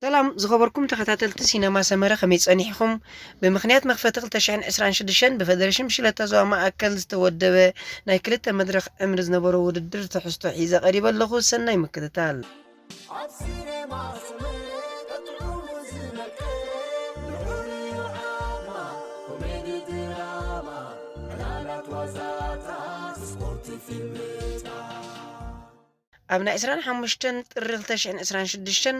ሰላም ዝኸበርኩም ተኸታተልቲ ሲነማ ሰመረ፣ ከመይ ጸኒሕኹም? ብምኽንያት መኽፈቲ ክልተ ሽሕን ዕስራን ሽዱሽተን ብፈደረሽን ብሽለታ ዞባ ማእከል ዝተወደበ ናይ ክልተ መድረኽ ዕምሪ ዝነበሮ ውድድር ትሕዝቶ ሒዘ ቀሪበ ኣለኹ። ሰናይ ምክትታል። ኣብ ሲነማ ሰመረ ጥዑሙ ዝመቀ፣ ብሕርዩ ዓማ፣ ኮሜዲ ድራማ፣ ዕላላት ዋዛታት፣ ስፖርት ፊልምታት። ኣብ ናይ ዕስራን ሓሙሽተን ጥሪ ክልተ ሽሕን ዕስራን ሽዱሽተን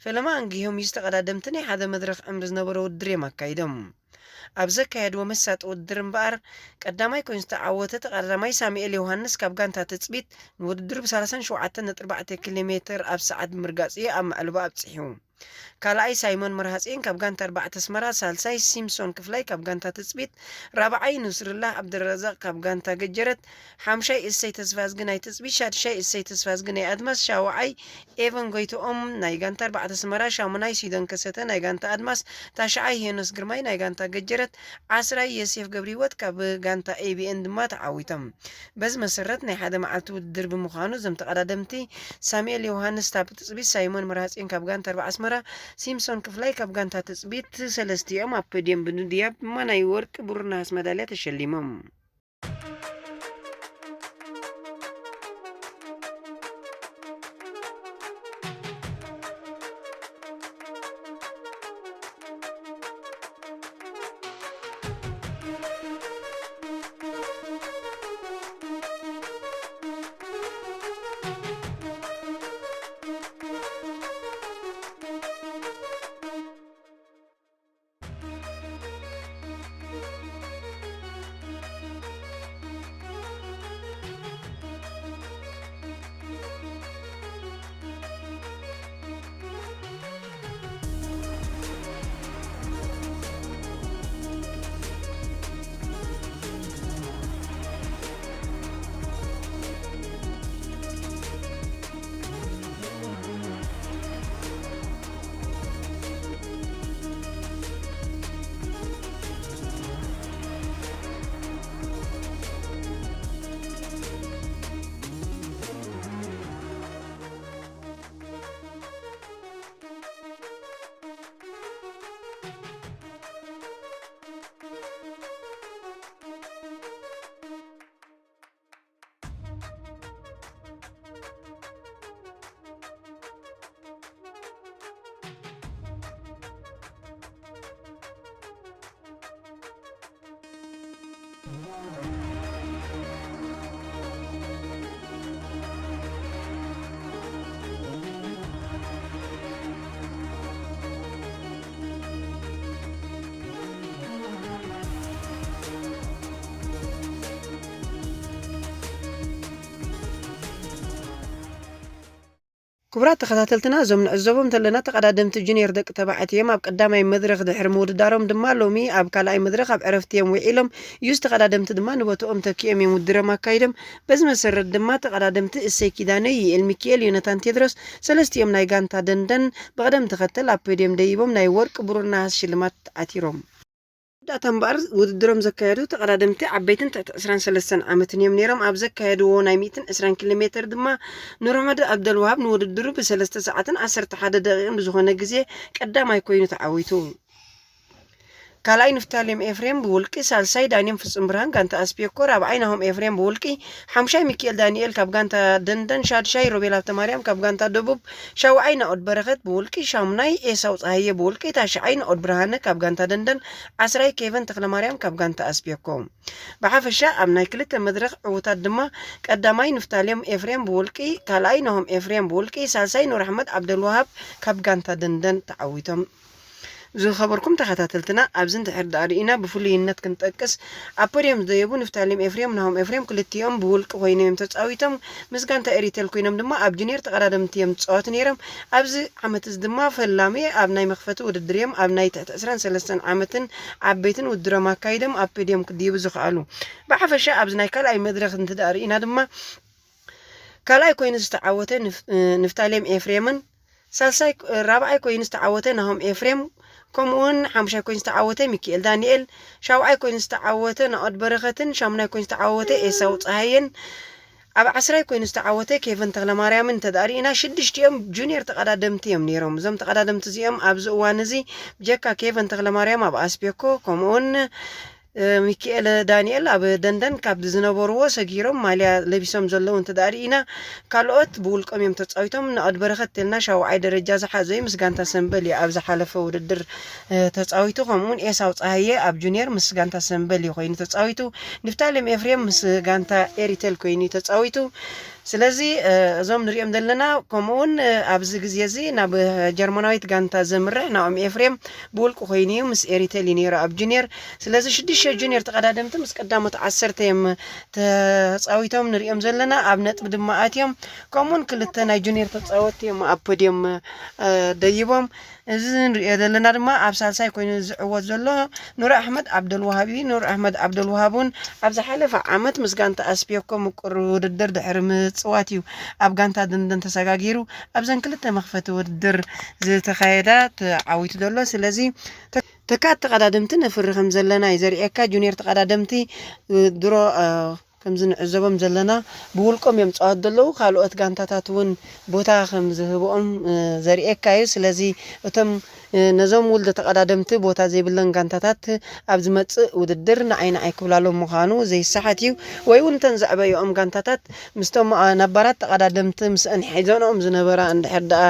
ፈለማ ኣንጊሆም እዩ ዝተቐዳደምቲ ናይ ሓደ መድረኽ ዕምሪ ዝነበሮ ውድድር እዮም ኣካይዶም። ኣብ ዘካየድዎ መሳጢ ውድድር እምበኣር፣ ቀዳማይ ኮይኑ ዝተዓወተ ተቐዳዳማይ ሳሙኤል ዮሃንስ ካብ ጋንታ ትጽቢት ንውድድር ብ ሰላሳን ሸውዓተን ነጥቢ ኣርባዕተ ኪሎ ሜተር ኣብ ሰዓት ብምርጋጽ እዩ ኣብ መዕለቢ ኣብጺሑ። ካልኣይ ሳይሞን መርሃጽዮን ካብ ጋንታ ኣርባዕተ ኣስመራ፣ ሳልሳይ ሲምሶን ክፍላይ ካብ ጋንታ ትጽቢት፣ ራብዓይ ኑስርላህ ዓብደረዛቕ ካብ ጋንታ ገጀረት፣ ሓምሻይ እሰይ ተስፋዝጊ ናይ ትጽቢት፣ ሻድሻይ እሰይ ተስፋዝጊ ናይ ኣድማስ፣ ሻውዓይ ኤቨን ጎይትኦም ናይ ጋንታ ኣርባዕተ ኣስመራ፣ ሻሙናይ ሲዶን ከሰተ ናይ ጋንታ ኣድማስ፣ ታሽዓይ ሄኖስ ግርማይ ናይ ጋንታ ገጀረት፣ ዓስራይ ዮሴፍ ገብረህይወት ካብ ጋንታ ኤ ቢ ኤን ድማ ተዓዊቶም። በዚ መሰረት ናይ ሓደ መዓልቲ ውድድር ብምዃኑ እዞም ተቐዳደምቲ ሳሙኤል ዮሃንስ ካብ ትጽቢት፣ ሳይሞን መርሃጽዮን ካብ ጋንታ ኣርባዓ ኣስመራ፣ ሲምሶን ክፍላይ ካብ ጋንታ ትጽቢት ሰለስቲኦም ኣብ ፖድየም ብምድያብ ድማ ናይ ወርቂ፣ ብሩር፣ ነሃስ መዳልያ ተሸሊሞም። ክቡራት ተኸታተልትና፣ እዞም ንዕዘቦም ዘለና ተቐዳደምቲ ጁኒየር ደቂ ተባዕትዮ እዮም። ኣብ ቀዳማይ መድረኽ ድሕሪ ምውድዳሮም ድማ ሎሚ ኣብ ካልኣይ መድረኽ ኣብ ዕረፍቲ እዮም ውዒሎም። ዩዝ ተቐዳደምቲ ድማ ንቦትኦም ተኪኦም እዮም ውድድሮም ኣካይዶም። በዚ መሰረት ድማ ተቐዳደምቲ እሰይ ኪዳነ፣ ይኤል ሚኪኤል፣ ዮናታን ቴድሮስ፣ ሰለስቲኦም ናይ ጋንታ ደንደን ብቕደም ተኸተል ኣብ ፖድየም ደይቦም ናይ ወርቂ፣ ብሩር፣ ነሃስ ሽልማት ዓቲሮም። መወዳእታ እምበኣር ውድድሮም ዘካየዱ ተቐዳደምቲ ዓበይትን ትሕቲ ዕስራን ሰለስተን ዓመትን እዮም ነይሮም። ኣብ ዘካየድዎ ናይ ሚእትን ዕስራን ኪሎ ሜተር ድማ ኑርመድ ኣብደልዋሃብ ንውድድሩ ብሰለስተ ሰዓትን ዓሰርተ ሓደ ደቂቕን ብዝኾነ ግዜ ቀዳማይ ኮይኑ ተዓዊቱ። ካልኣይ ንፍታሌም ኤፍሬም ብውልቂ፣ ሳልሳይ ዳንኤል ፍጹም ብርሃን ጋንታ ኣስፔኮ፣ ራብዓይ ናሆም ኤፍሬም ብውልቂ፣ ሓምሻይ ሚኪኤል ዳንኤል ካብ ጋንታ ደንደን፣ ሻድሻይ ሮቤል ሃብተማርያም ካብ ጋንታ ደቡብ፣ ሻውዓይ ናኦድ በረኸት ብውልቂ፣ ሻሙናይ ኤሳው ጸሃየ ብውልቂ፣ ታሽዓይ ናኦድ ብርሃነ ካብ ጋንታ ደንደን፣ ዓስራይ ኬቨን ተኽለማርያም ካብ ጋንታ ኣስቤኮ። ብሓፈሻ ኣብ ናይ ክልተ መድረኽ ዕዉታት ድማ ቀዳማይ ንፍታሌም ኤፍሬም ብውልቂ፣ ካልኣይ ናሆም ኤፍሬም ብውልቂ፣ ሳልሳይ ኑር ኣሕመድ ዓብደልዋሃብ ካብ ጋንታ ደንደን ተዓዊቶም። ዝኸበርኩም ተኸታተልትና፣ ኣብዚ እንድሕር ደኣ ርኢና ብፍሉይነት ክንጠቅስ፣ ኣብ ፖድየም ዝደየቡ ንፍታሌም ኤፍሬም፣ ናሆም ኤፍሬም ክልቲኦም ብውልቂ ኮይኖም እዮም ተጻዊቶም። ምስ ጋንታ ኤሪቴል ኮይኖም ድማ ኣብ ጁኒየር ተቐዳደምቲ እዮም ዝጻወቱ ነይሮም። ኣብዚ ዓመት እዚ ድማ ፈላሚ ኣብ ናይ መኽፈቲ ውድድር እዮም ኣብ ናይ ትሕቲ ዕስራን ሰለስተን ዓመትን ዓበይትን ውድድሮም ኣካይዶም ኣብ ፖድየም ክድይቡ ዝኸኣሉ። ብሓፈሻ ኣብዚ ናይ ካልኣይ መድረኽ እንተ ደኣ ርኢና ድማ ካልኣይ ኮይኑ ዝተዓወተ ንፍ-፣ ንፍታሌም ኤፍሬምን ሳልሳይ፣ ራብዓይ ኮይኑ ዝተዓወተ ናሆም ኤፍሬም፣ ከምኡውን ሓሙሻይ ኮይኑ ዝተዓወተ ሚኪኤል ዳንኤል፣ ሻውዓይ ኮይኑ ዝተዓወተ ናኦድ በረኸትን ሻሙናይ ኮይኑ ዝተዓወተ ኤሳው ጸሃየን፣ ኣብ ዓስራይ ኮይኑ ዝተዓወተ ኬቨን ተኽለማርያምን እንተድኣ ርኢና፣ ሽዱሽቲኦም ጁኒየር ተቐዳደምቲ እዮም ነይሮም። እዞም ተቐዳደምቲ እዚኦም ኣብዚ እዋን እዚ ብጀካ ኬቨን ተኽለማርያም ኣብ ኣስቤኮ፣ ከምኡውን ሚኪኤለ ዳንኤል ኣብ ደንደን ካብ ዝነበርዎ ሰጊሮም ማልያ ለቢሶም ዘለዉ እንተድኣ ርኢና፣ ካልኦት ብውልቆም እዮም ተፃዊቶም። ንቐድ በረኸት ተልና ሻውዓይ ደረጃ ዝሓዘ እዩ፣ ምስ ጋንታ ሰምበል እዩ ኣብ ዝሓለፈ ውድድር ተፃዊቱ። ከምኡውን ኤሳው ፀሃየ ኣብ ጁኒየር ምስ ጋንታ ሰምበል እዩ ኮይኑ ተፃዊቱ። ንፍታሌም ኤፍሬም ምስ ጋንታ ኤሪቴል ኮይኑ እዩ ተፃዊቱ። ስለዚ እዞም ንሪኦም ዘለና፣ ከምኡውን ኣብዚ ግዜ እዚ ናብ ጀርመናዊት ጋንታ ዘምርሕ ናኦም ኤፍሬም ብውልቂ ኮይኑ እዩ፣ ምስ ኤሪቴል እዩ ነይሩ ኣብ ጁኒየር። ስለዚ ሽዱሽተ ጁኒየር ተቐዳደምቲ ምስ ቀዳሞት ዓሰርተ እዮም ተፃዊቶም ንሪኦም ዘለና፣ ኣብ ነጥቢ ድማ ኣትዮም። ከምኡውን ክልተ ናይ ጁኒየር ተፃወትቲ እዮም ኣብ ፖድዮም ደይቦም። እዚ ንሪኦ ዘለና ድማ ኣብ ሳልሳይ ኮይኑ ዝዕወት ዘሎ ኑር ኣሕመድ ዓብደልዋሃብ እዩ። ኑር ኣሕመድ ዓብደልዋሃብ እውን ኣብ ዝሓለፈ ዓመት ምስ ጋንታ ኣስቤኮ ምቁር ውድድር ድሕሪ ምፅዋት እዩ ኣብ ጋንታ ደንደን ተሰጋጊሩ ኣብዘን ክልተ መኽፈቲ ውድድር ዝተኻየዳ ተዓዊቱ ዘሎ። ስለዚ ተካት ተቐዳደምቲ ነፍሪ ከም ዘለና እዩ ዘርእየካ። ጁኒየር ተቐዳደምቲ ድሮ ከምዚ ንዕዘቦም ዘለና ብውልቆም እዮም ፃወት ዘለዉ። ካልኦት ጋንታታት እውን ቦታ ከም ዝህብኦም ዘርእየካ እዩ። ስለዚ እቶም ነዞም ውልዶ ተቐዳደምቲ ቦታ ዘይብለን ጋንታታት ኣብ ዝመፅእ ውድድር ንዓይ ንዓይ ክብላሎም ምዃኑ ዘይሰሓት እዩ። ወይ እውን እተን ዘዕበየኦም ጋንታታት ምስቶም ነባራት ተቐዳደምቲ ምስአን ሒዘንኦም ዝነበራ እንድሕር ደኣ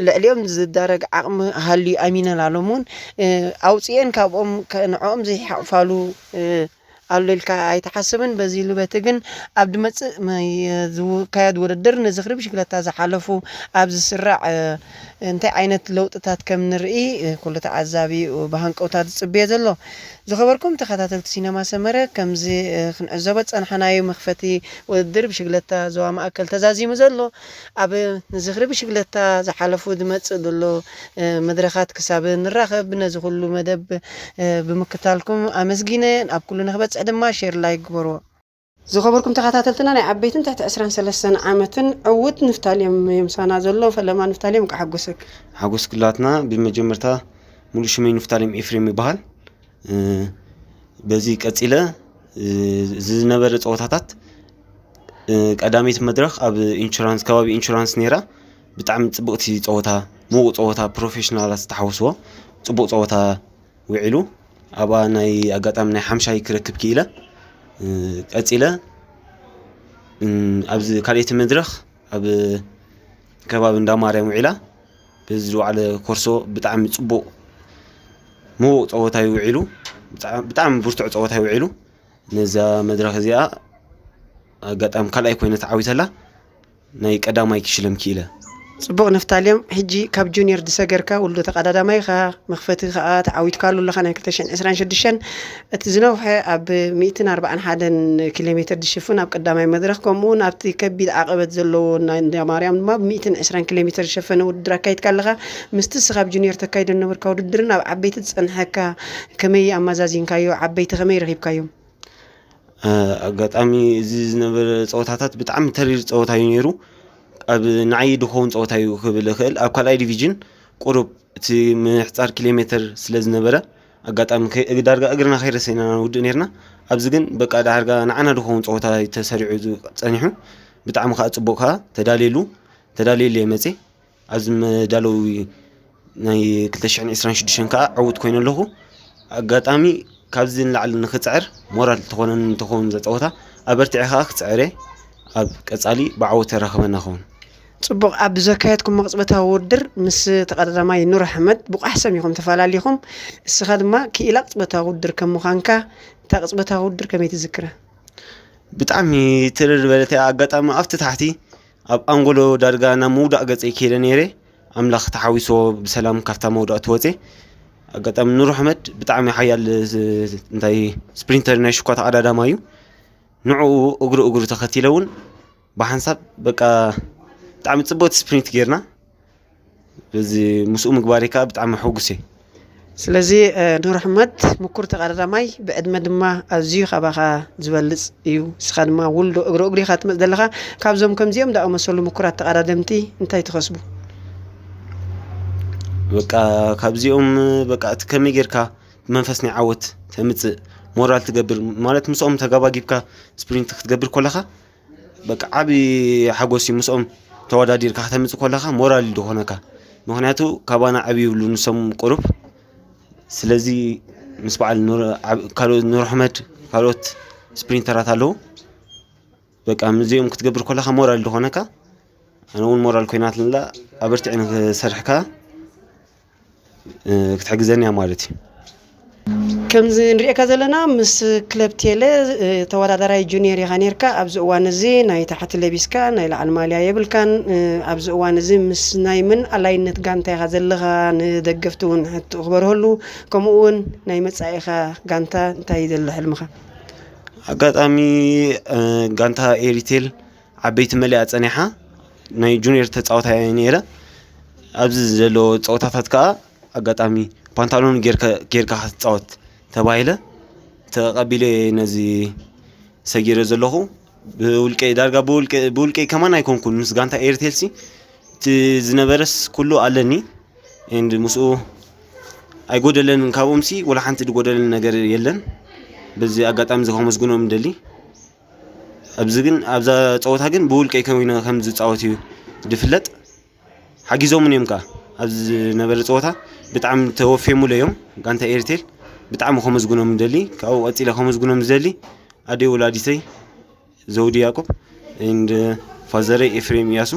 ልዕሊኦም ዝዳረግ ዓቕሚ ሃልዩ ኣሚነላሎም እውን ኣውፅኤን ካብኦም ንዕኦም ዘይሓቕፋሉ ኣሎ ኢልካ ኣይትሓስብን። በዚ ኢሉ በቲ ግን ኣብ ድመፅእ ዝካየድ ውድድር ንዝኽሪ ብሽግለታ ዝሓለፉ ኣብ ዝስራዕ እንታይ ዓይነት ለውጥታት ከም ንርኢ ኩሉ ተዓዛቢ ብሃንቀውታ ዝፅበዮ ዘሎ። ዝኸበርኩም ተኸታተልቲ ሲነማ ሰመረ፣ ከምዚ ክንዕዘቦ ዝፀናሕናዮ መኽፈቲ ውድድር ብሽግለታ ዞባ ማእከል ተዛዚሙ ዘሎ ኣብ ንዝኽሪ ብሽግለታ ዝሓለፉ ዝመፅእ ዘሎ መድረኻት ክሳብ ንራኸብ ነዚ ኩሉ መደብ ብምክታልኩም ኣመስጊነ። ኣብ ኩሉ ንክበፅሕ ድማ ሼር ላይክ ግበርዎ። ዝኸበርኩም ተኸታተልትና ናይ ዓበይትን ትሕቲ ዕስራን ሰለስተን ዓመትን ዕውት ንፍታሌም የምሳና ዘሎ ፈለማ ንፍታሌም ከሓጎሰክ። ሓጎስ ክላትና ብመጀመርታ ሙሉእ ሽመይ ንፍታሌም ኤፍሬም ይበሃል። በዚ ቀፂለ ዝነበረ ፀወታታት ቀዳመይቲ መድረኽ ኣብ ኢንሹራንስ ከባቢ ኢንሹራንስ ነይራ። ብጣዕሚ ፅብቕቲ ፀወታ፣ ምዉቕ ፀወታ፣ ፕሮፌሽናላት ዝተሓወስዎ ፅቡቕ ፀወታ ውዒሉ ኣብኣ ናይ ኣጋጣሚ ናይ ሓምሻይ ክረክብ ክኢለ። ቀፂለ ኣብዚ ካልኣይቲ መድረኽ ኣብ ከባቢ እንዳ ማርያም ውዒላ። በዚ ዝወዓለ ኮርሶ ብጣዕሚ ፅቡቕ ምዉቕ ፀወታ እዩ ውዒሉ። ብጣዕሚ ብርቱዕ ፀወታ እዩ ውዒሉ። ነዛ መድረኽ እዚኣ ኣጋጣሚ ካልኣይ ኮይነ ተዓዊተላ ናይ ቀዳማይ ክሽለም ክኢለ። ፅቡቕ ንፍታሌም፣ ሕጂ ካብ ጁኒየር ዝሰገርካ ውልዶ ተቐዳዳማይ ኢኻ፣ መኽፈቲ ከዓ ተዓዊትካሉ ኣለኻ ናይ ክልተ ሽሕን ዕስራን ሽዱሽተን። እቲ ዝነውሐ ኣብ ሚእትን ኣርባዓን ሓደን ኪሎ ሜትር ዝሽፍን ኣብ ቀዳማይ መድረኽ ከምኡ እውን ኣብቲ ከቢድ ዓቐበት ዘለዎ ናይ እንዳ ማርያም ድማ ብ ሚእትን ዕስራን ኪሎ ሜትር ዝሸፈነ ውድድር ኣካይድካ ኣለኻ። ምስቲ እስኻ ኣብ ጁኒየር ተካይዶ ዝነበርካ ውድድርን ኣብ ዓበይቲ ዝፀንሐካ ከመይ ኣመዛዚንካዮ? ዓበይቲ ከመይ ረኺብካዮም? ኣጋጣሚ እዚ ዝነበረ ፀወታታት ብጣዕሚ ተሪር ፀወታ እዩ ነይሩ። ኣብ ንዓይ ድኸውን ፀወታ እዩ ክብል እኽእል። ኣብ ካልኣይ ዲቪዥን ቁሩብ እቲ ምሕፃር ኪሎ ሜትር ስለ ዝነበረ ኣጋጣሚ ከይ- ዳርጋ እግርና ከይረሰይና ንውድእ ነይርና። ኣብዚ ግን በቃ ዳርጋ ንዓና ድኸውን ፀወታ እዩ ተሰሪዑ ዝ- ፀኒሑ። ብጣዕሚ ከዓ ፅቡቕ ከዓ ተዳልየሉ ተዳልየሉ እየ መፅየ። ኣብዚ መዳለዊ ናይ ክልተ ሽሕን ዕስራን ሽዱሽተን ከዓ ዕዉት ኮይነ ኣለኹ። ኣጋጣሚ ካብዚ ንላዕሊ ንክፅዕር ሞራል ትኾነኒ እንትኸውን ዘፀወታ ኣበርቲዐ ከዓ ክፅዕር እየ። ኣብ ቀፃሊ ብዓወት የራኽበና ኸውን። ፅቡቕ። ኣብ ዘካየድኩም መቕፅበታዊ ውድድር ምስ ተቐዳዳማይ ኑር ኣሕመድ ብቋሕ ሰም ኢኹም ተፈላሊኹም። እስኻ ድማ ክኢላ ቅፅበታዊ ውድድር ከም ምዃንካ እታ ቅፅበታዊ ውድድር ከመይ ትዝክራ? ብጣዕሚ ትርር ዝበለት እያ። ኣጋጣሚ ኣብቲ ታሕቲ ኣብ ኣንጎሎ ዳርጋ ናብ ምውዳቕ ገፀይ ከይደ ነይረ። ኣምላኽ ተሓዊስዎ ብሰላም ካብታ መውዳቕ ትወፀ። ኣጋጣሚ ኑር ኣሕመድ ብጣዕሚ ሓያል ዝ- እንታይ ስፕሪንተር ናይ ሽኳ ተቐዳዳማ እዩ። ንዕኡ እግሩ እግሩ ተኸቲለ እውን ብሓንሳብ በቃ ብጣዕሚ ፅቡቕቲ ስፕሪንት ጌርና። በዚ ምስኡ ምግባረይ ከዓ ብጣዕሚ ሕጉስ እየ። ስለዚ ኑር ኣሕመድ ምኩር ተቐዳዳማይ ብዕድመ ድማ ኣዝዩ ካባኻ ዝበልፅ እዩ። ንስኻ ድማ ውልዶ እግሮ እግሪኻ ትመፅ ዘለኻ። ካብዞም ከምዚኦም ዳኣመሰሉ ምኩራት ተቐዳደምቲ እንታይ ትኸስቡ? በቃ ካብዚኦም በቃ እቲ ከመይ ጌርካ መንፈስ ናይ ዓወት ተምፅእ ሞራል ትገብር ማለት ምስኦም ተጋባጊብካ ስፕሪንት ክትገብር ከለኻ በቃ ዓቢ ሓጎስ እዩ ምስኦም ተወዳዲርካ ከተምጽእ ከለኻ ሞራል እዩ ዝኾነካ። ምኽንያቱ ካባና ዓቢ ይብሉ ንሶም ቁሩብ። ስለዚ ምስ በዓል ኑር፣ ዓብ-፣ ካልኦት ኑር ኣሕመድ፣ ካልኦት ስፕሪንተራት ኣለዉ። በቃ ምስዚኦም ክትገብር ከለኻ ሞራል ዝኾነካ፣ ኣነ እውን ሞራል ኮይናትላ ኣበርቲዐ ንክሰርሕካ እ፣ ክትሕግዘኒ እያ ማለት እዩ። ከምዚ ንሪኤካ ዘለና ምስ ክለብ ቴለ እ፣ ተወዳዳራይ ጁኒየር ኢኻ ነርካ። ኣብዚ እዋን እዚ ናይ ታሕቲ ለቢስካ ናይ ላዕሊ ማልያ የብልካን። እ፣ ኣብዚ እዋን እዚ ምስ ናይ መን ኣላይነት ጋንታ ኢኻ ዘለኻ? ንደገፍቲ እውን ሕቶ ክበርሀሉ፣ ከምኡ እውን ናይ መጻኢኻ ጋንታ እንታይ እዩ ዘሎ ሕልምኻ? ኣጋጣሚ እ፣ ጋንታ ኤሪቴል ዓበይቲ መሊኣ ጸኒሓ ናይ ጁኒየር ተጻዋታይ እየ ነይረ። ኣብዚ ዘሎ ጸወታታት ከኣ ኣጋጣሚ ፓንታሎን ጌርካ፣ ጌርካ ክትጻወት ተባሂለ ተቐቢለ ነዚ ሰጊረ ዘለኹ። ብውልቀይ፣ ዳርጋ ብውልቀ-፣ ብውልቀይ ከማን ኣይኮንኩን፣ ምስ ጋንታ ኤርቴልሲ እቲ ዝነበረስ ኩሉ ኣለኒ። ኤንድ ምስኡ ኣይጎደለንን፣ ካብኦምሲ ወላ ሓንቲ ዝጎደለኒ ነገር የለን። በዚ ኣጋጣሚ እዚ ከመስግኖም እደሊ። ኣብዚ ግን፣ ኣብዛ ጸወታ ግን ብውልቀይ ኮይነ ከም ዝጻወት እዩ ዝፍለጥ። ሓጊዞምን እዮም ከኣ ኣብዚ ዝነበረ ጸወታ ብጣዕሚ ተወፍዮምለ እዮም። ጋንታ ኤርቴል ብጣዕሚ ከመስግኖም እደሊ። ካብኡ ቀጺለ ከመስግኖም ዝደሊ ኣደይ ወላዲተይ ዘውዲ ያዕቆብ ኤንድ ፋዘረይ ኤፍሬም እያሱ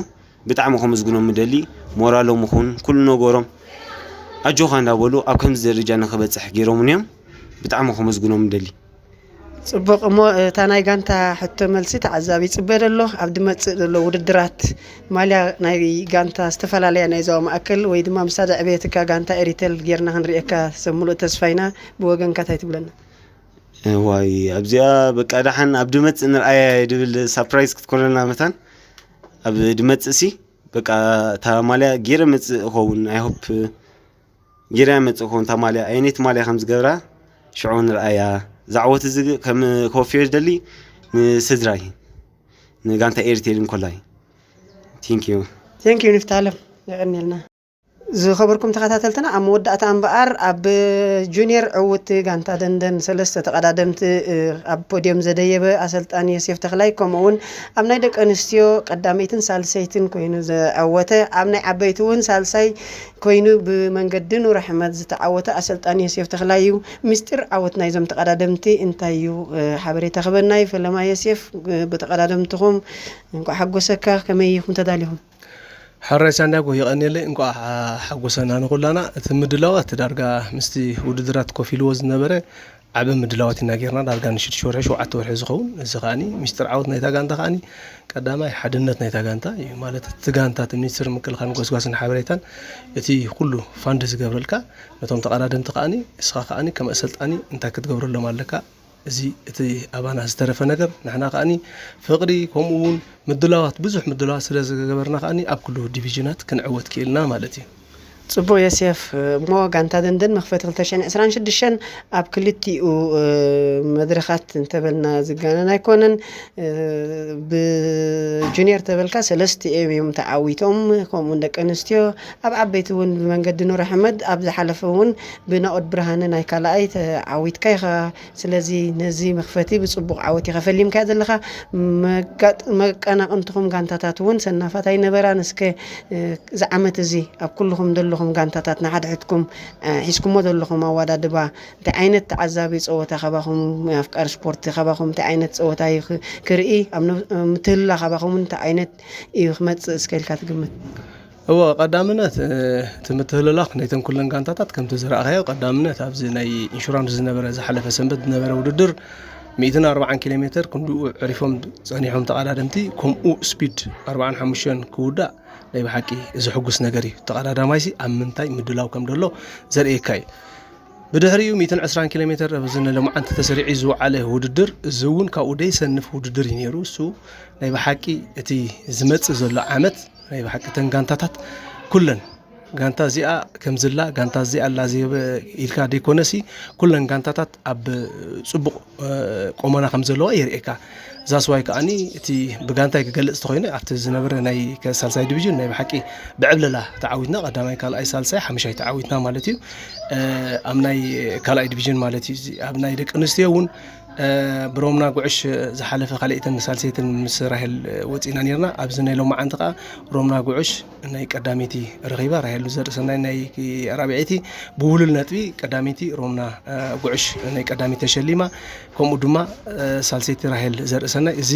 ብጣዕሚ ከመስግኖም እደሊ። ሞራሎም ይኹን ኩሉ ነገሮም ኣጆኻ እንዳበሉ ኣብ ከምዚ ደረጃ ንኽበጽሕ ገይሮምን እዮም። ብጣዕሚ ከመስግኖም እደሊ። ጽቡቕ እሞ፣ እታ ናይ ጋንታ ሕቶ መልሲ ተዓዛቢ ይጽበ ዘሎ። ኣብ ዝመጽእ ዘሎ ውድድራት ማልያ ናይ ጋንታ ዝተፈላለያ ናይ ዞባ ማእከል ወይ ድማ ምሳሌ ዕብየትካ ጋንታ ኤሪቴል ጌርና ክንርእየካ ሰብ ሙሉእ ተስፋ ኢና። ብወገንካ እንታይ ትብለና? እዋይ፣ ኣብዚኣ በቃ ደሓን ኣብ ዝመጽእ ንርኣያ ድብል ሳፕራይዝ ክትኮነልና መታን ኣብ ዝመጽእ ሲ በቃ እታ ማልያ ጌረ መጽእ እኸውን። ኣይ ሆፕ ጌራ መጽእ እኸውን እታ ማልያ። ኣየነይቲ ማልያ ከም ዝገብራ ሽዑ ንርኣያ። ዛዕወት እዚ ከም ከወፍዮ ዝደሊ ንስድራይ፣ ንጋንታ ኤሪቴል እንኮላይ። ቴንክ ዩ። ቴንክ ዩ ንፍታለም፣ የቐንየልና። ዝኸበርኩም ተኸታተልትና፣ ኣብ መወዳእታ እምበኣር ኣብ ጁኒየር ዕውቲ ጋንታ ደንደን ሰለስተ ተቐዳደምቲ፣ እ፣ ኣብ ፖድዮም ዘደየበ ኣሰልጣኒ ዮሴፍ ተኽላይ፣ ከምኡ እውን ኣብ ናይ ደቂ ኣንስትዮ ቀዳመይትን ሳልሰይትን ኮይኑ ዘዐወተ፣ ኣብ ናይ ዓበይቲ እውን ሳልሳይ ኮይኑ ብመንገዲ ኑር ኣሕመድ ዝተዓወተ ኣሰልጣኒ ዮሴፍ ተኽላይ እዩ። ምስጢር ዓወት ናይዞም ተቐዳደምቲ እንታይ እዩ? እ፣ ሓበሬታ ክበና እዩ። ፈለማ ዮሴፍ፣ እ፣ ብተቐዳደምትኹም እንኳዕ ሓጎሰካ። ከመይ ኢኹም ተዳሊኹም? ሕራይ ሳንዳጎ፣ የቐንየለይ። እንኳዕ ሓጎሰና ንኹላና። እቲ ምድላዋት ዳርጋ ምስቲ ውድድራት ኮፍ ኢልዎ ዝነበረ ዓቢ ምድላዋት ኢና ጌርና። ዳርጋ ንሽዱሽተ ወርሒ፣ ሸውዓተ ወርሒ ዝኸውን። እዚ ከኣኒ ምስጢር ዓወት ናይታ ጋንታ ከኣኒ ቀዳማይ ሓድነት ናይታ ጋንታ እዩ። ማለት እቲ ጋንታ፣ እቲ ሚኒስትሪ ምክልኻልን ጎስጓስን ሓበሬታን፣ እቲ ኩሉ ፋንድ ዝገብረልካ፣ ነቶም ተቐዳደምቲ ከኣኒ፣ እስኻ ከኣኒ ከም ኣሰልጣኒ እንታይ ክትገብረሎም ኣለካ? እዚ እቲ ኣባና ዝተረፈ ነገር፣ ንሕና ከኣኒ ፍቕሪ፣ ከምኡ እውን ምድላዋት፣ ብዙሕ ምድላዋት ስለ ዝገበርና ከኣኒ ኣብ ኩሉ ዲቪዥናት ክንዕወት ክኢልና ማለት እዩ። ጽቡቕ ዮሴፍ፣ እሞ ጋንታ ደንደን መኽፈቲ ክልተ ሽሕን ዕስራን ሽዱሽተን ኣብ ክልቲኡ፣ እ፣ መድረኻት እንተበልና ዝጋነን ኣይኮነን። እ፣ ብጁኒየር ተበልካ ሰለስቲኦም እዮም ተዓዊቶም፣ ከምኡውን ደቂ ኣንስትዮ። ኣብ ዓበይቲ እውን ብመንገዲ ኑር ኣሕመድ፣ ኣብ ዝሓለፈ እውን ብናኦድ ብርሃነ ናይ ካልኣይ ተዓዊትካ ኢኻ። ስለዚ ነዚ መኽፈቲ ብጽቡቕ ዓወት ኢኻ ፈሊምካዮ ዘለኻ። መጋጥ-፣ መቀናቕንትኹም ጋንታታት እውን ሰናፋት ኣይነበራን። እስከ፣ እ፣ እዚ ዓመት እዚ ኣብ ኩልኹም ዘለኹም ጋንታታት ንሓድሕድኩም፣ እ፣ ሒዝኩሞ ዘለኹም ኣወዳድባ፣ እንታይ ዓይነት ተዓዛቢ ጸወታ ካባኹም፣ ኣፍቃሪ ስፖርት ካባኹም እንታይ ዓይነት ጸወታ እዩ ክ-፣ ክርኢ፣ ኣብ ነ-፣ ምትህልላ ካባኹም እንታይ ዓይነት እዩ ክመጽእ እስከ ኢልካ ትግምት? እወ፣ ቀዳምነት፣ እ፣ እቲ ምትህልላኽ ናይተን ኩለን ጋንታታት ከምቲ ዝረኣኻዮ፣ ቀዳምነት ኣብዚ ናይ ኢንሹራንስ ዝነበረ ዝሓለፈ ሰንበት ዝነበረ ውድድር ሚእትን ኣርባዓን ኪሎ ሜትር ክንድኡ ዕሪፎም ጸኒሖም ተቐዳደምቲ፣ ከምኡ ስፒድ ኣርባዓን ሓሙሽተን ክውዳእ ናይ ብሓቂ ዘሕጉስ ነገር እዩ። ተቐዳዳማይሲ ኣብ ምንታይ ምድላው ከም ዘሎ ዘርእየካ እዩ። ብድሕሪኡ ሚእትን ዕስራን ኪሎ ሜትር ኣብዚ ንሎምዓንቲ ተሰሪዑ ዝወዓለ ውድድር፣ እዚ እውን ካብኡ ደይሰንፍ ውድድር እዩ ነይሩ። እሱ ናይ ብሓቂ እቲ ዝመጽእ ዘሎ ዓመት ናይ ብሓቂ እተን ጋንታታት ኩለን፣ ጋንታ እዚኣ ከምዝላ፣ ጋንታ እዚኣ ኣላ ዘየበ ኢልካ ደይኮነሲ፣ ኩለን ጋንታታት ኣብ ጽቡቕ፣ እ፣ ቆመና ከም ዘለዋ የርእየካ። ዛስዋይ ከኣኒ እቲ ብጋንታይ ክገልጽ ተኾይነ፣ ኣብቲ ዝነበረ ናይ ከ-፣ ሳልሳይ ዲቪዥን ናይ ብሓቂ ብዕብለላ ተዓዊትና፣ ቀዳማይ፣ ካልኣይ፣ ሳልሳይ፣ ሓሙሻይ ተዓዊትና ማለት እዩ። እ፣ ኣብ ናይ ካልኣይ ዲቪዥን ማለት እዩ። እዚ ኣብ ናይ ደቂ ኣንስትዮ እውን ብሮምና ጉዕሽ ዝሓለፈ ካልኣይትን ሳልሰይትን ምስ ራሄል ወፂና ነርና። ኣብዚ ናይ ሎማዓንቲ ከዓ ሮምና ጉዕሽ ናይ ቀዳመይቲ ረኺባ፣ ራሄል ዘርእሰናይ ናይ ራብዐይቲ ብውሉል ነጥቢ ቀዳመይቲ ሮምና ጉዕሽ ናይ ቀዳመይቲ ተሸሊማ። ከምኡ ድማ ሳልሰይቲ ራሄል ዘርእሰናይ። እዚ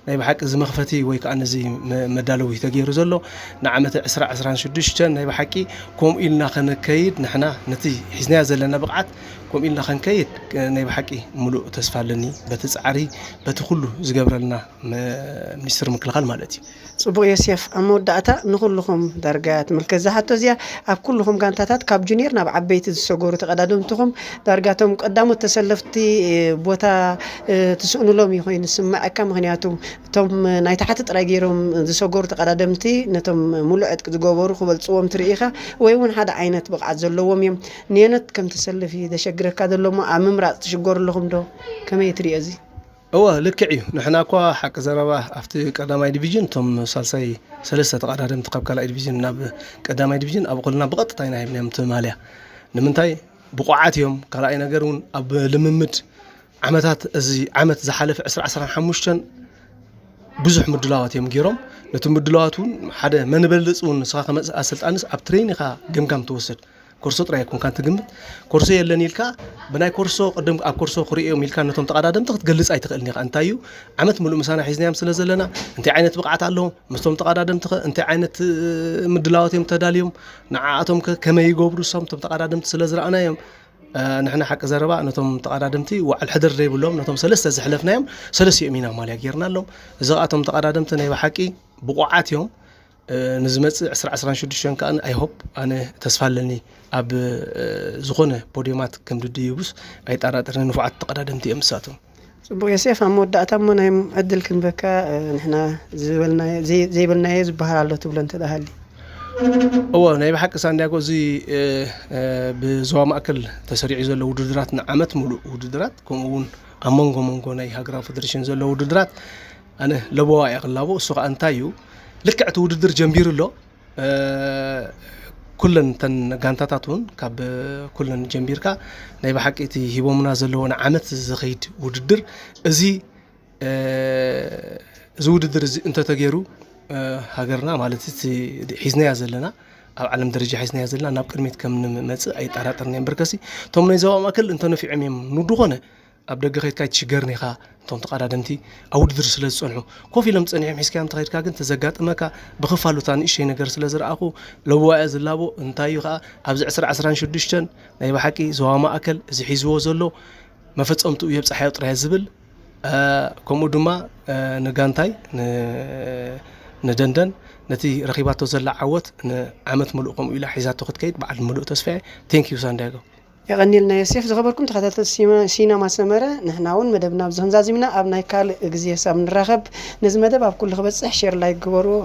ናይ ብሓቂ እዚ መኽፈቲ ወይ ከዓ ነዚ መዳለዊ ተገይሩ ዘሎ ንዓመተ ዕስራ ዕስራን ሽዱሽተን ናይ ብሓቂ ከምኡ ኢልና ከነከይድ፣ ንሕና ነቲ ሒዝናዮ ዘለና ብቕዓት ከምኡ ኢልና ከንከይድ ናይ ብሓቂ ሙሉእ ተስፋ ኣለኒ፣ በቲ ፃዕሪ፣ በቲ ኩሉ ዝገብረልና ሚኒስትር ምክልኻል ማለት እዩ። ፅቡቕ ዮሴፍ፣ ኣብ መወዳእታ ንኩልኹም ዳርጋ ትምልከት ዝሓቶ እዚኣ። ኣብ ኩልኹም ጋንታታት ካብ ጁኒየር ናብ ዓበይቲ ዝሰገሩ ተቐዳደምትኹም ዳርጋቶም ቀዳሞት ተሰለፍቲ ቦታ ትስእኑሎም እዩ ኮይኑ ዝስምዐካ። ምክንያቱ እቶም ናይ ታሕቲ ጥራይ ገይሮም ዝሰገሩ ተቐዳደምቲ ነቶም ሙሉእ ዕጥቂ ዝገበሩ ክበልፅዎም ትርኢ ኢኻ፣ ወይ እውን ሓደ ዓይነት ብቕዓት ዘለዎም እዮም። ንየነት ከም ተሰልፊ ዘሸግረካ ዘሎ እሞ ኣብ ምምራፅ ትሽገሩ ኣለኹም ዶ? ከመይ ትሪኦ እዚ? እወ፣ ልክዕ እዩ። ንሕና እኳ ሓቂ ዘረባ ኣብቲ ቀዳማይ ዲቪዥን እቶም ሳልሳይ ሰለስተ ተቐዳደምቲ ካብ ካልኣይ ዲቪዥን ናብ ቀዳማይ ዲቪዥን ኣብ እኹልና ብቐጥታ ኢና ሂብናዮም እቲ ማልያ። ንምንታይ? ብቑዓት እዮም። ካልኣይ ነገር እውን ኣብ ልምምድ ዓመታት፣ እዚ ዓመት ዝሓለፈ ዕስራ ዕስራን ሓሙሽተን ብዙሕ ምድላዋት እዮም ገይሮም። ነቲ ምድላዋት እውን ሓደ መንበልፅ እውን ንስኻ ከመፅእ ኣሰልጣንስ ኣብ ትሬን ኢኻ ገምጋም ትወስድ። ኮርሶ ጥራይ ኣይኮንካን ትግምት። ኮርሶ የለን ኢልካ ብናይ ኮርሶ ቅድም ኣብ ኮርሶ ክርእዮም ኢልካ ነቶም ተቐዳደምቲ ክትገልፅ ኣይትኽእልን ኢኻ። እንታይ እዩ ዓመት ምሉእ ምሳና ሒዝናዮም ስለ ዘለና እንታይ ዓይነት ብቕዓት ኣለዎም፣ ምስቶም ተቐዳደምቲ ከ እንታይ ዓይነት ምድላዋት እዮም ተዳልዮም፣ ንዓኣቶም ከ ከመይ ይገብሩ እሶም እቶም ተቐዳደምቲ ስለ ዝረኣናዮም። ንሕና ሓቂ ዘረባ ነቶም ተቐዳደምቲ ዋዕል ሕድር ዘይብሎም ነቶም ሰለስተ ዘሕለፍናዮም ሰለስቲኦም ኢና ማልያ ጌርናሎም። እዚ ከኣቶም ተቐዳደምቲ ናይ ብሓቂ ብቑዓት እዮም። ንዝመፅእ ዕስራ ዕስራን ሽዱሽተን ከዓ ኣይሆፕ ኣነ ተስፋ ኣለኒ ኣብ ዝኾነ ፖዲየማት ከም ድድይቡስ ኣይጠራጠርን። ንፉዓት ተቐዳደምቲ እዮም ንሳቶም። ፅቡቕ ዮሴፍ፣ ኣብ መወዳእታ እሞ ናይ ዕድል ክንበካ ንሕና ዝበልናዮ ዘይበልናዮ ዝበሃል ኣሎ ትብሎ እንተደሃሊ? እዎ፣ ናይ ብሓቂ ሳንዲያጎ እዚ ብዞባ ማእከል ተሰሪዑ ዘሎ ውድድራት ንዓመት ሙሉእ ውድድራት ከምኡ እውን ኣብ መንጎ መንጎ ናይ ሃገራዊ ፌደሬሽን ዘሎ ውድድራት ኣነ ለበዋ እየ ክላቦ። እሱ ከዓ እንታይ እዩ፣ ልክዕ እቲ ውድድር ጀምቢሩ ኣሎ። ኩለን እተን ጋንታታት እውን ካብ ኩለን ጀምቢርካ ናይ ብሓቂ እቲ ሂቦምና ዘለዎን ዓመት ዝኸይድ ውድድር እዚ እዚ ውድድር እዚ እንተተገይሩ ሃገርና ማለት እቲ ሒዝናያ ዘለና ኣብ ዓለም ደረጃ ሒዝናያ ዘለና ናብ ቅድሚት ከም ንመፅእ ኣይጠራጠርን እየ። እምበርከሲ እቶም ናይ ዞባ ማእከል እንተነፊዖም እዮም ንድኾነ ኣብ ደገ ከይድካ ኣይትሽገርን ኢኻ። እቶም ተቐዳደምቲ ኣብ ውድድር ስለ ዝጸንሑ ኮፍ ኢሎም ጸኒሖም ሒዝካዮም እንተኸይድካ ግን ተዘጋጥመካ። ብኽፋሉታ ንእሽተይ ነገር ስለ ዝረኣኹ ለዋያ ዝላቦ እንታይ እዩ ከኣ ኣብዚ ዕስራ ዕስራን ሽዱሽተን ናይ ብሓቂ ዞባ ማእከል እዚ ሒዝዎ ዘሎ መፈጸምትኡ የብጽሓዮ ጥራይ ዝብል ከምኡ ድማ ንጋንታይ ንደንደን ነቲ ረኺባቶ ዘላ ዓወት ንዓመት ምሉእ ከምኡ ኢላ ሒዛቶ ክትከይድ በዓል ምሉእ ተስፋ እየ። ቴንክ ዩ ሳንዲያጎ። የቐኒልና ዮሴፍ። ዝኸበርኩም ተኸታተልቲ ሲነማ ሰመረ፣ ንሕና እውን መደብና ኣብዚ ክንዛዝም ኢና። ኣብ ናይ ካልእ ግዜ ሳብ ንራኸብ። ነዚ መደብ ኣብ ኩሉ ክበጽሕ ሼር ላይክ ግበርዎ።